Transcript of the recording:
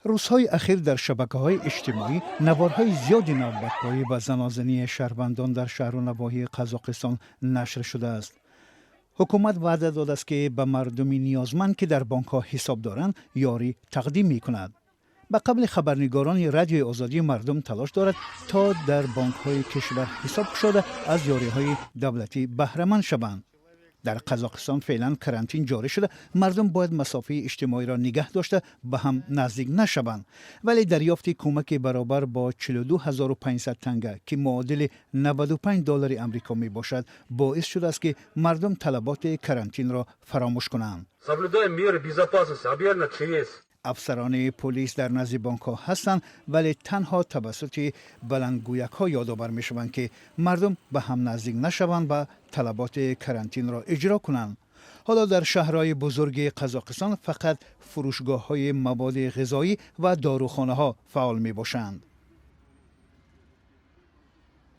Рӯзҳои ахир дар шабакаҳои иҷтимоӣ наворҳои зиёди навбатпоӣ ва занозании шаҳрвандон дар шаҳру навоҳии Қазоқистон нашр шудааст. Ҳукумат ваъда додааст, ки ба мардуми ниёзманд, ки дар бонкҳо ҳисоб доранд, ёрӣ тақдим мекунад. Ба қавли хабарнигорони Радиои Озодӣ, мардум талош дорад, то дар бонкҳои кишвар ҳисоб кушода, аз ёриҳои давлатӣ баҳраманд шаванд. Дар Қазоқистон феълан карантин ҷорӣ шуда, мардум бояд масофаи иҷтимоиро нигаҳ дошта, ба ҳам наздик нашаванд. Вале дарёфти кӯмаки баробар бо 42 500 танга, ки муодили 95 доллари Амрико мебошад, боис шудааст, ки мардум талаботи карантинро фаромӯш кунанд. Соблюдаем меры безопасности. Объявлено ЧС. Афсарони полис дар назди бонкҳо ҳастанд, вале танҳо тавассути баландгӯякҳо ёдовар мешаванд, ки мардум ба ҳам наздик нашаванд ва талаботи карантинро иҷро кунанд. Ҳоло дар шаҳрҳои бузурги Қазоқистон фақат фурӯшгоҳҳои маводи ғизоӣ ва дорухонаҳо фаъол мебошанд.